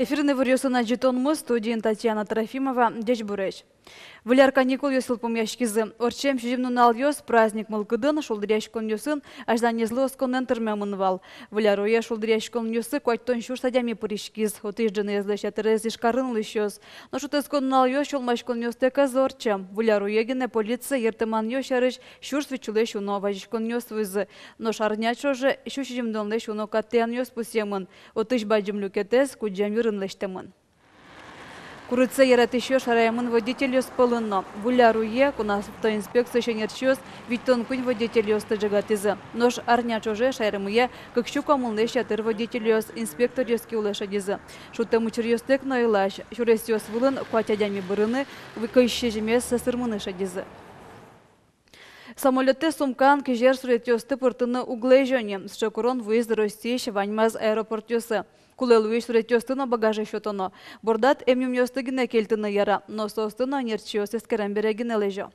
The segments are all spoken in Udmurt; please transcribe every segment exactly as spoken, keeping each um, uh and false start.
Эфирын иворъёсын адӟытонмы, студиын Татьяна Трофимова. Ӟечбуресь! Выль ар каникулъёс йылпумъяськизы. Ортчем сизьым нуналъёс праздник мылкыдын, шулдыръяськонъёсын, азьланезлы осконэн тырмемын вал. Выль ар уе шулдыръяськонъёсы куатьтон сюрс адями пыриськиз, отысь ӝыныезлэсь ятырез Ижкарын улӥсьёс. Но шутэтскон нуналъёс сюлмаськонъёстэк ӧз ортче. Выль ар уе гинэ полиция йыртэманъёс сярысь сюрс витьсюлэсь уно вазиськонъёс вуизы. Нош арня ӵоже сю сизьымдонлэсь уно кат тӥянъёс пусъемын. Отысь бадӟым люкетэз Кудӟам йырын лэсьтэмын. Курытсэ яратӥсьёс шараямын водительёс пӧлын но. Выль ар уе кун автоинспекциысь ӧнерчиос витьтон куинь водительёсты ӝегатӥзы. Нош арня ӵоже шаермые кык сю куамынлэсь ятыр водительёс инспекторъёс ке улэ шедизы. Шуттэм учыръёстэк но йылась. Сюресъёс вылын куать адями бырыны, кызь сизьымез сӧсырмыны шедизы. Самолётэ сумкаын кизер суретъёсты пыртыны уг лэзё ни. Сыӵе курон вуиз Россиысь ваньмаз аэропортъёсы. Кулэ луись суретъёсты но багаже сётоно. Бордад эмъюмъёсты гинэ кельтыны яра, но соосты но ӧнерчиос эскерем бере гинэ лэзё.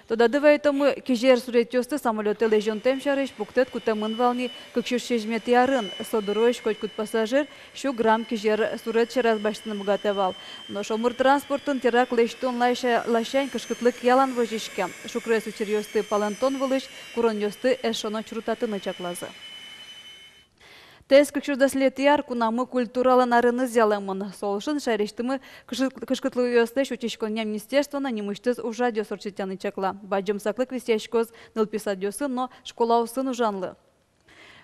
Тодады вайытомы, кизер суретъёсты самолётэ лэзёнтэм сярысь пуктэт кутэмын вал ни кык сюрс сизьыметӥ арын. Со дырозь котькуд пассажир сю грамм кизер сурет сьӧраз басьтыны быгатэ вал. Нош омыр транспортын теракт лэсьтон лася-, ласянь кышкытлык ялан возиське. Шукрес учыръёсты палэнтон вылысь куронъёсты эшшо но чурытатыны чаклазы. Таиз кык сюрс дас ньылетӥ ар кунамы культуралэн арыныз ялэмын. Со улсын шаерысьтымы кышкыт-, кышкытлыкъёслэсь утиськонъя министерство но нимысьтыз ужрадъёс ортчытъяны чакла. Бадӟым саклык висъяськоз нылпи садъёсын но школаосын ужанлы.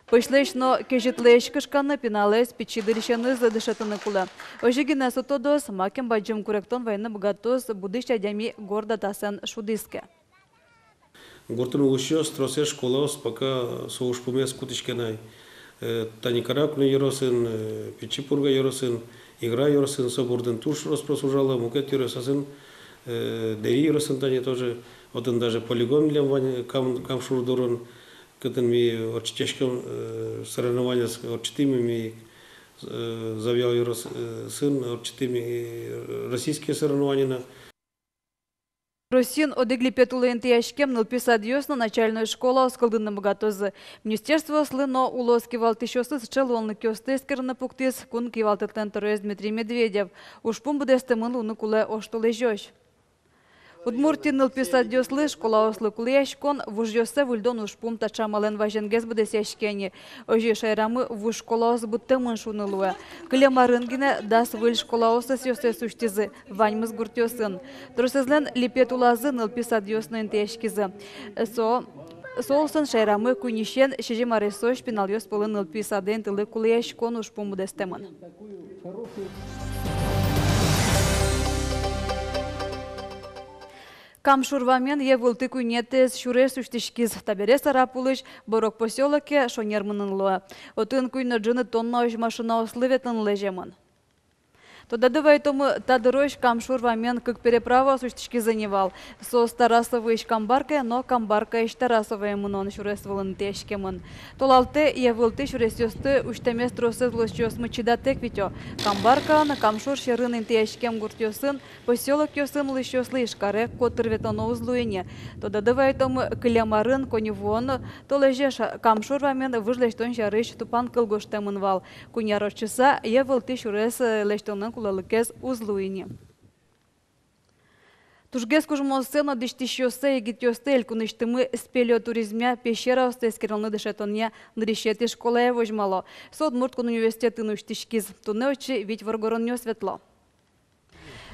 Пӧсьлэсь но кезьытлэсь кышканы пиналэз пичи дырысеныз дышетыны кулэ. Озьы гинэ со тодоз, макем бадӟым куректон вайыны быгатоз будӥсь адями горд атасэн шудӥз ке. Гуртын улӥсьёс, тросэз школаос пока со ужпумез кутӥське на ай. Э, тани Каракулино ёросын, э, Пичи Пурга ёросын, Игра ёросын, со бордын туж трос-трос ужало, мукет ёросъёсын, э, Дэри ёросын тани тоже, отын даже полигон милям вань, Кам-, Кам шур дурын, кытын ми ортчытӥськом, э, соревнованиос ортчытӥмы ми, э, Завьял ёрос-, э, сын ортчытӥмы, э, российские соревнования на. Россиын одӥг липет улэ интыяськем нылпи садъёс но начальной школаос кылдыны быгатозы. Министерствоослы но улос кивалтӥсьёслы сыӵе луонлыкъёсты эскерыны пуктӥз кун кивалтэтлэн тӧроез Дмитрий Медведев. Ужпум быдэстэмын луыны кулэ оштолэзёзь. Удмуртиын нылпи садъёслы, школаослы кулэяськон, вужъёссэ выльдон ужпум таӵе амалэн вазенгес быдэсъяське ни. Озьы шаерамы вуж школаос быдтэмын шуыны луэ. Кылем арын гинэ дас выль школаос ӧсъёссэс усьтӥзы, ваньмыз гуртъёсын. Тросэзлэн липет улазы нылпи садъёс но интыяськизы. Со, со улсын шаерамы куиньысен сизьым аресозь пиналъёс пӧлын нылпи садэ интылык кулэяськон ужпум быдэстэмын. Кам шур вамен йӧ вылтӥ куинетӥез сюрес усьтӥськиз. Табере Сарапулысь Борок посёлоке шонер мынын луэ. Отын куинь но ӝыны тоннаозь машинаослы ветлыны лэземын. Тодады вайытомы, та дырозь Кам шур вамен кык переправаос усьтӥськизы ни вал. Соос Тарасовоысь Камбаркае но Камбаркаысь Тарасовое мынон сюрес вылын интыяськемын. Толалтэ йӧ вылтӥ сюресъёсты усьтэмез тросэз улӥсьёсмы чидатэк витё. Камбаркаын, Кам шур сьӧрын интыяськем гуртъёсын, посёлокъёсын улӥсьёслы Ижкаре котыр ветлоно уз луы ини. Тодады вайытомы, кылем арын коньывуон толэзе Кам шур вамен выж лэсьтон сярысь тупанкыл гожтэмын вал. Куинь ар ортчыса йӧ вылтӥ сюрес, э, лэсьтонлэн кулэлыкез уз луы ини. Тужгес кужмооссэ но дӥсьтӥсьёссэ, егитъёссэ элькунысьтымы спелеотуризмъя пещераосты эскерылыны дышетонъя нырысетӥ школае возьмало. Со Удмурт кун университетын усьтӥськиз. Туннэ отчы вить воргоронъёс ветло.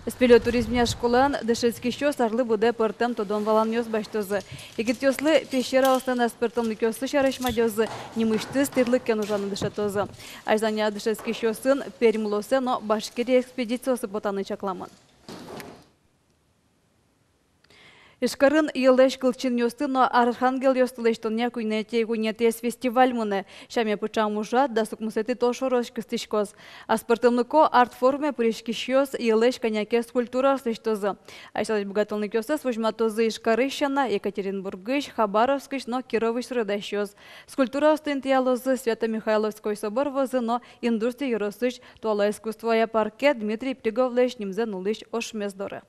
Спелеотуризмъя школаын дышетскисьёс арлы быдэ пӧртэм тодон-валанъёс басьтозы. Егитъёслы пещераослэн аспӧртэмлыкъёссы сярысь мадёзы, нимысьтыз тӥрлыкен ужаны дышетозы. Азьланяз дышетскисьёсын Пермь улосэ но Башкирие экспедициосы потаны чакламын. Ижкарын йӧлэсь кылчинъёсты но архангелъёсты лэсьтонъя куинетӥ-, куинетӥез фестиваль мынэ. Сяме пыӵам ужрад дас укмысэтӥ толшорозь кыстӥськоз. Аспӧртэмлыко арт-форуме пыриськисьёс йӧлэсь кӧня ке скульптураос лэсьтозы. Асьсэлэсь быгатонлыкъёссэс возьматозы Ижкарысь сяна, Екатеринбургысь, Хабаровскысь но Кировысь суредасьёс. Скульптураосты интыялозы Свято-Михайловской собор вӧзы но Индустрий ёросысь туала искусствоя парке Дмитрий Пиговлэсь нимзэ нуллӥсь ошмес доры.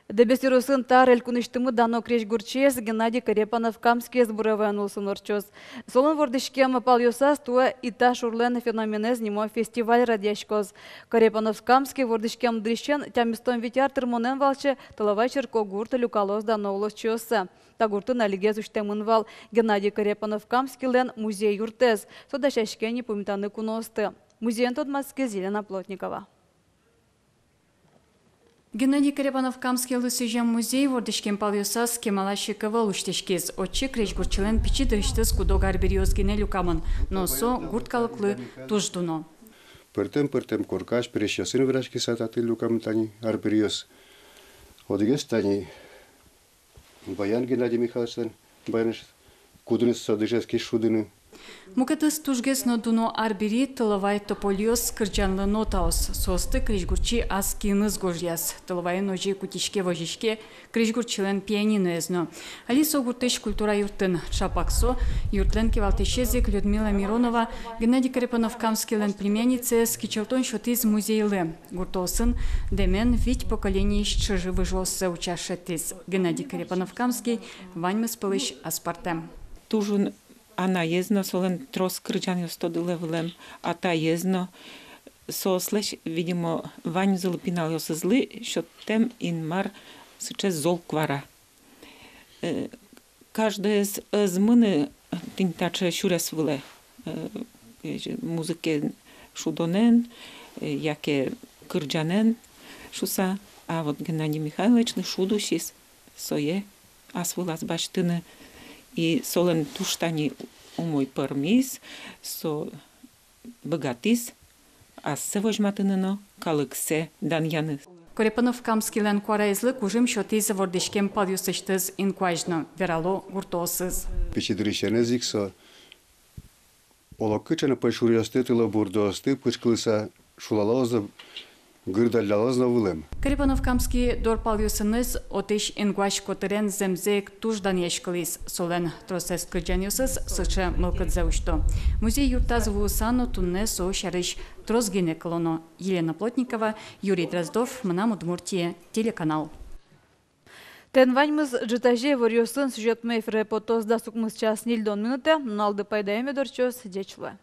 Дэбес ёросын та ар элькунысьтымы дано крезьгурчиез Геннадий Корепанов-Камскиез буре вуэн улсын ортчоз. Солэн вордӥськем палъёсаз туэ «Итаж урлэн феноменэз» нимо фестиваль радъяськоз. Корепанов-Камский вордӥськем дырысен тямыстон вить ар тырмонэн валче Тыловай черкогурт люкалоз дано улосчиоссэ. Та гуртын алигес усьтэмын вал Геннадий Корепанов-Камскийлэн музей-юртэз. Со дасяське ни пумитаны куноосты. Музеен тодматскиз Елена Плотникова. Геннадий Корепанов-Камскийлы сӥзем музей вордӥськем палъёсаз кемалась ик ӧвӧл усьтӥськиз. Отчы крезьгурчилэн пичи дырысьтыз куд-ог арбериос гинэ люкамын, но со гурт калыклы туж дуно. Пӧртэм-пӧртэм коркась, пересьёсын вераськыса татын люкамын тани арбериос. Одӥгез тани баян, Геннадий Михайловичлэн баянэз, кудӥныз со дышетскиз шудыны. Мукетыз тужгес но дуно арбери — тыловай топольёс, кырӟанлы нотаос. Соосты крезьгурчи ас киыныз гожъяз. Тыловайын озьы ик утиське-возиське крезьгурчилэн пианиноез но. Али со гуртысь культура юртын. Ӵапак со юртлэн кивалтӥсез ик Людмила Миронова, Геннадий Корепанов-Камскийлэн племянницаез, кичӧлтон сётӥз музейлы. Гуртоосын дэмен вить поколениысь чыжы-выжыоссэ утчаса шедьтӥз. Геннадий Корепанов-Камский ваньмыз пӧлысь аспӧртэм. Туж ик анаез но солэн трос кырӟанъёс тодылэ вылэм, атаез но. Соослэсь, видимо, ваньзылы, пиналъёсызлы сёттэм Инмар сыӵе зол куара. Э, каждоез ӧз мыны тӥни таӵе сюрес вылэ, э, музыкен, шудонэн, э, яке кырӟанэн шуса. А вот Геннадий Михайловичлы шуд усиз сое ас вылаз басьтыны. И солэн туж тани умой пӧрмиз, со быгатӥз ассэ возьматыны но калыксэ данъяны. Корепанов-Камскийлэн куараезлы кужым сётӥз вордӥськем палъёсысьтыз инкуазь но, верало гуртоосыз. Пичи дырысеныз ик со олокыӵе но пӧйшуръёсты, тылобурдоосты пыӵкылыса шулалоз но, гырдаллялоз но вылэм. Корепанов-Камский дор палъёсыныз отысь инкуазь котырен зэмзэ ик туж данъяськылӥз. Солэн тросэз кырӟанъёсыз сыӵе мылкыдзэ усьто. Музей-юртаз вуыса но туннэ со сярысь трос гинэ кылоно. Елена Плотникова, Юрий Дроздов, «Мынам Удмуртие» телеканал. Тӥни ваньмыз. Ӝытазе иворъёсын сюжетмы эфире потоз дас укмыс час ньыльдон минутэ. Нуналды пайдаем мед ортчоз. Ӟеч луэ.